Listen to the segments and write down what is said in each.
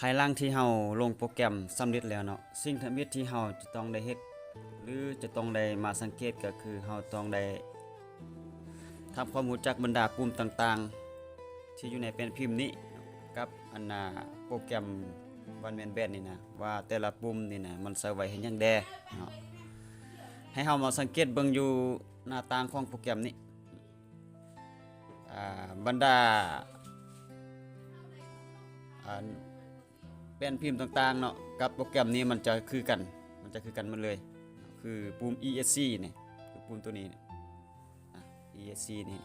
ພາຍຫຼັງທີ່ເຮົາລົງໂປຣແກຣມສຳເລັດແລ້ວເນາະ, ສິ່ງທຳອິດທີ່ເຮົາຈະຕ້ອງໄດ້ເຮັດ ຫຼື ຈະຕ້ອງໄດ້ມາສັງເກດ ກໍຄືເຮົາຕ້ອງໄດ້ທຳຄວາມຮູ້ຈັກບັນດາປຸ່ມຕ່າງໆ ທີ່ຢູ່ໃນແປ້ນພິມນີ້ ກັບອັນນ່າໂປຣແກຣມວັນແມນແບນນີ້ນະ ວ່າແຕ່ລະປຸ່ມນີ້ນະ ມັນໃຊ້ໄວ້ເຮັດຫຍັງແດ່ເນາະ. ໃຫ້ເຮົາມາສັງເກດເບິ່ງຢູ່ໜ້າຕ່າງຂອງໂປຣແກຣມນີ້. ອ່າ ບັນດາ ອ່າ ແປ້ນພິມຕ່າງໆເນາະ ກັບໂປຣແກຣມນີ້ມັນຈະຄືກັນ, ມັນຈະຄືກັນໝົດເລີຍ. ຄືປຸ່ມ ອີເອັສຊີ ນີ້ ຄືປຸ່ມໂຕນີ້ ອ່າ ອີເອັສຊີ ນີ້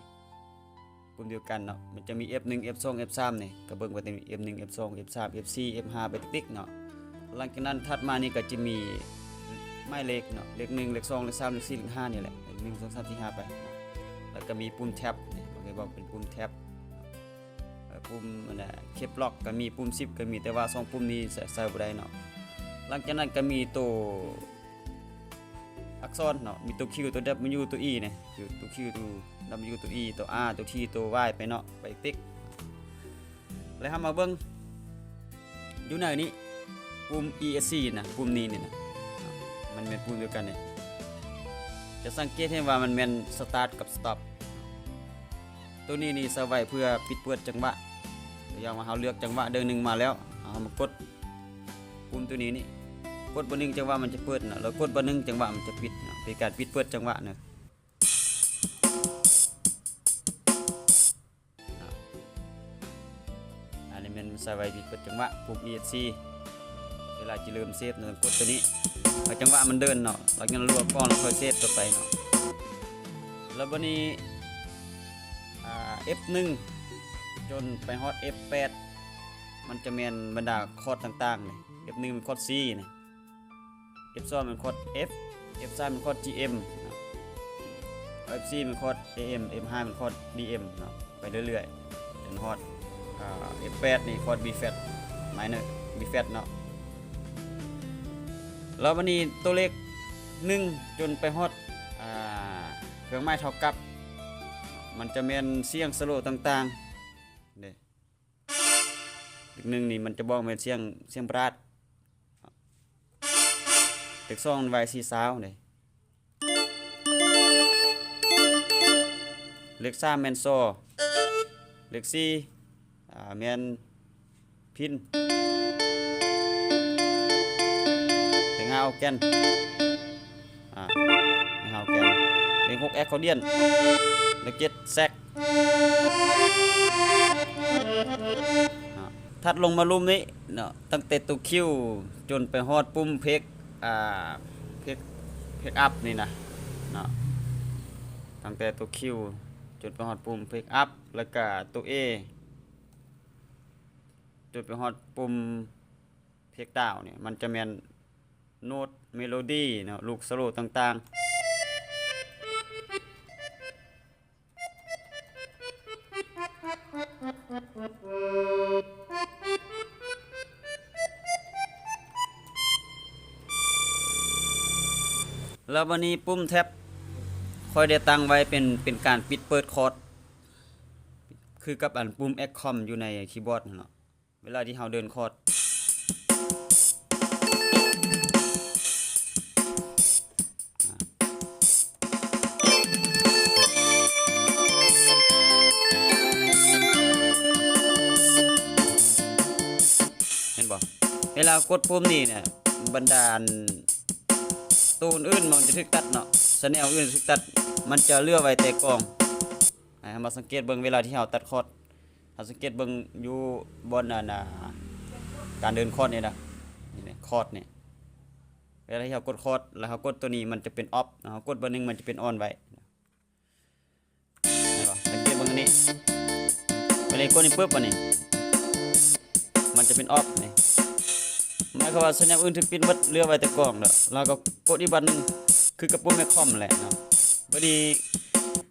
ປຸ່ມດຽວກັນເນາະ. ມັນຈະມີ ເອັຟໜຶ່ງ ເອັຟສອງ ເອັຟສາມ ນີ້ ກໍເບິ່ງໄປແຕ່ ເອັຟໜຶ່ງ ເອັຟສອງ ເອັຟສາມ ເອັຟສີ່ ເອັຟຫ້າ ໄປຕິກໆເນາະ. ຫຼັງຈາກນັ້ນຖັດມານີ້ກໍຈະມີໝາຍເລກເນາະ, ເລກໜຶ່ງ ເລກສອງ ເລກສາມ ເລກສີ່ ເລກຫ້າ ນີ້ແຫຼະ, ເລກໜຶ່ງ ສອງ ສາມ ສີ່ ຫ້າ ໄປ. ແລ້ວກໍມີປຸ່ມແທັບນີ້ ມັນກໍບອກເປັນປຸ່ມແທັບ. ເອີ ປຸ່ມອັນນ່າ ເຄບລັອກກໍມີ, ປຸ່ມຊິບກໍມີ, ແຕ່ວ່າສອງປຸ່ມນີ້ໃຊ້ ໃຊ້ບໍ່ໄດ້ເນາະ. ຫຼັງຈາກນັ້ນກໍມີໂຕອັກສອນເນາະ, ມີໂຕ Q ໂຕ W ໂຕ E ນີ້ ໂຕ Q ໂຕ W ໂຕ E ໂຕ R ໂຕ T ໂຕ Y ໄປເນາະ, ໄປຕິກ. ແລ້ວເຮົາມາເບິ່ງຢູ່ໃນນີ້ ປຸ່ມ ອີເອັສຊີ ນະ, ປຸ່ມນີ້ນີ້ນະ ມັນແມ່ນປຸ່ມດຽວກັນນີ້. ຈະສັງເກດເຫັນວ່າມັນແມ່ນ Start ກັບ Stop. ໂຕນີ້ນີ້ໃຊ້ໄວ້ເພື່ອປິດເປີດຈັງຫວະ. ຕົວຢ່າງວ່າເຮົາເລືອກຈັງຫວະເດີ່ງໜຶ່ງມາແລ້ວ, ເຮົາມາກົດປຸ່ມໂຕນີ້ນີ້, ກົດບາດໜຶ່ງຈັງຫວະມັນຈະເປີດນະ, ແລ້ວກົດບາດໜຶ່ງຈັງຫວະມັນຈະປິດນະ, ເປັນການປິດເປີດຈັງຫວະນະ. ອັນນີ້ແມ່ນໃຊ້ໄວ້ປິດເປີດຈັງຫວະ ປຸ່ມ ອີເອັສຊີ. ເວລາຈະເລີ່ມເຊບນະ ກົດໂຕນີ້ ໃຫ້ຈັງຫວະມັນເດີນເນາະ, ຫຼັງຈາກນັ້ນລວບກ່ອນ ແລ້ວຄ່ອຍເຊບຕໍ່ໄປເນາະ. ແລ້ວບາດນີ້ ອ່າ ເອັຟໜຶ່ງ ຈົນໄປຮອດ ເອັຟແປດ ມັນຈະແມ່ນບັນດາຄອດຕ່າງໆນີ້, ເອັຟໜຶ່ງ ເປັນຄອດ C ນີ້. ເອັຟສອງ ແມ່ນຄອດ F, ເອັຟສາມ ແມ່ນຄອດ G M, ເອັຟສີ່ ແມ່ນຄອດ A M, ເອັຟຫ້າ ແມ່ນຄອດ D M ເນາະ, ໄປເລື້ອຍໆ ຈົນຮອດ ອ່າ ເອັຟແປດ ນີ້ຄອດ B flat minor, B flat ເນາະ. ແລ້ວບາດນີ້ໂຕເລກໜຶ່ງຈົນໄປຮອດ ອ່າ ເຄື່ອງໝາຍເທົ່າກັບ ມັນຈະແມ່ນສຽງສະໂລຕ່າງໆເດ້. ເລກໜຶ່ງນີ້ມັນຈະບອກແມ່ນສຽງ ສຽງບຣາດ, ເລກສອງແມ່ນ Y C sound ເດ້, ເລກສາມແມ່ນ Saw, ເລກສີ່ ອ່າ ແມ່ນ Pin, ເລກຫ້າ Organ, ອ່າ ເລກຫ້າ Organ, ເລກຫົກ Accordion, ເລກເຈັດ Sax. ເນາະ ຖັດລົງມາລຸ່ມນີ້ເນາະ, ຕັ້ງແຕ່ໂຕ Q ຈົນໄປຮອດປຸ່ມ pick ອ່າ pick pick up ນີ້ນະເນາະ, ຕັ້ງແຕ່ໂຕ Q ຈົນໄປຮອດປຸ່ມ pick up ແລ້ວກະໂຕ A ຈົນໄປຮອດປຸ່ມ pick down ນີ້ ມັນຈະແມ່ນໂນ້ດ melody ເນາະ, ລູກ solo ຕ່າງໆ. ແລ້ວບາດນີ້ປຸ່ມ Tab ຂ້ອຍໄດ້ຕັ້ງໄວ້ເປັນ ເປັນການປິດເປີດຄອດ ຄືກັບອັນປຸ່ມ Ecom ຢູ່ໃນຄີບອດຫັ້ນເນາະ. ເວລາທີ່ເຮົາເດີນຄອດ ເຫັນບໍ່? ເວລາກົດປຸ່ມນີ້ເນຍ ບັນດາອັນ ໂຕອື່ນໆມັນຈະຖືກຕັດເນາະ, ແຊນແນວອື່ນຖືກຕັດ, ມັນຈະເຫຼືອໄວ້ແຕ່ກອງ. ໃຫ້ເຮົາມາສັງເກດເບິ່ງເວລາທີ່ເຮົາຕັດຄອດ. ເຮົາສັງເກດເບິ່ງຢູ່ບ່ອນອັນ ອ່າ ການເດີນຄອດນີ້ນະ, ນີ້ນະ ຄອດນີ້ ເວລາທີ່ເຮົາກົດຄອດ ແລ້ວເຮົາກົດໂຕນີ້ ມັນຈະເປັນ off ເນາະ, ເຮົາກົດບາດໜຶ່ງ ມັນຈະເປັນ on ໄວ້ ເຫັນບໍ່? ສັງເກດເບິ່ງອັນນີ້ ເວລາກົດນີ້ປຶບ ອັນນີ້ ມັນຈະເປັນ off ນີ້ ໝາຍຄວາມວ່າສັນຍານອື່ນຖືກປິດໝົດ ເຫຼືອໄວ້ແຕ່ກອງເນາະ, ແລ້ວກໍກົດອີກບາດໜຶ່ງ ຄືກັບປຸ່ມ Ecom ແຫຼະເນາະ. ບາດນີ້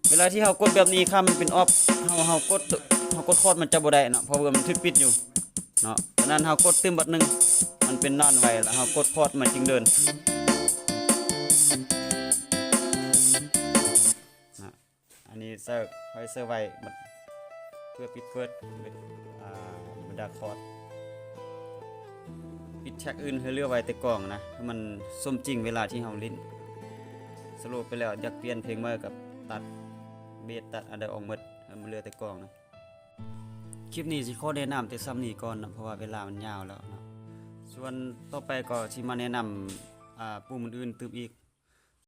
ເວລາທີ່ເຮົາກົດແບບນີ້ ຄັນມັນເປັນ off ເຮົາ ເຮົາກົດ ເຮົາກົດຄອດມັນຈະບໍ່ໄດ້ເນາະ, ເພາະວ່າມັນຖືກປິດຢູ່ເນາະ. ສະນັ້ນເຮົາກົດຕື່ມບາດໜຶ່ງ ມັນເປັນ on ໄວ້ ແລ້ວເຮົາກົດຄອດມັນຈຶ່ງເດີນ. ອັນນີ້ເຊີ ໄວ້ເຊີໄວ້ ເພື່ອປິດເປີດ ອ່າ ບັນດາຄອດ. ປິດແທຣັກອື່ນ ໃຫ້ເຫຼືອໄວ້ແຕ່ກ້ອງນະ ໃຫ້ມັນສົມຈິງເວລາທີ່ເຮົາຫຼິ້ນ. ສະໂລໄປແລ້ວ ຢາກປ່ຽນເພງໃໝ່ກໍຕັດເບສ ຕັດອັນໃດອອກໝົດ ໃຫ້ມັນເຫຼືອແຕ່ກ້ອງນະ. ຄລິບນີ້ຊິຂໍແນະນຳແຕ່ສ່ຳນີ້ກ່ອນເນາະ ເພາະວ່າເວລາມັນຍາວແລ້ວເນາະ. ສ່ວນຕໍ່ໄປກໍຊິມາແນະນຳ ອ່າ ປຸ່ມອື່ນໆຕື່ມອີກ.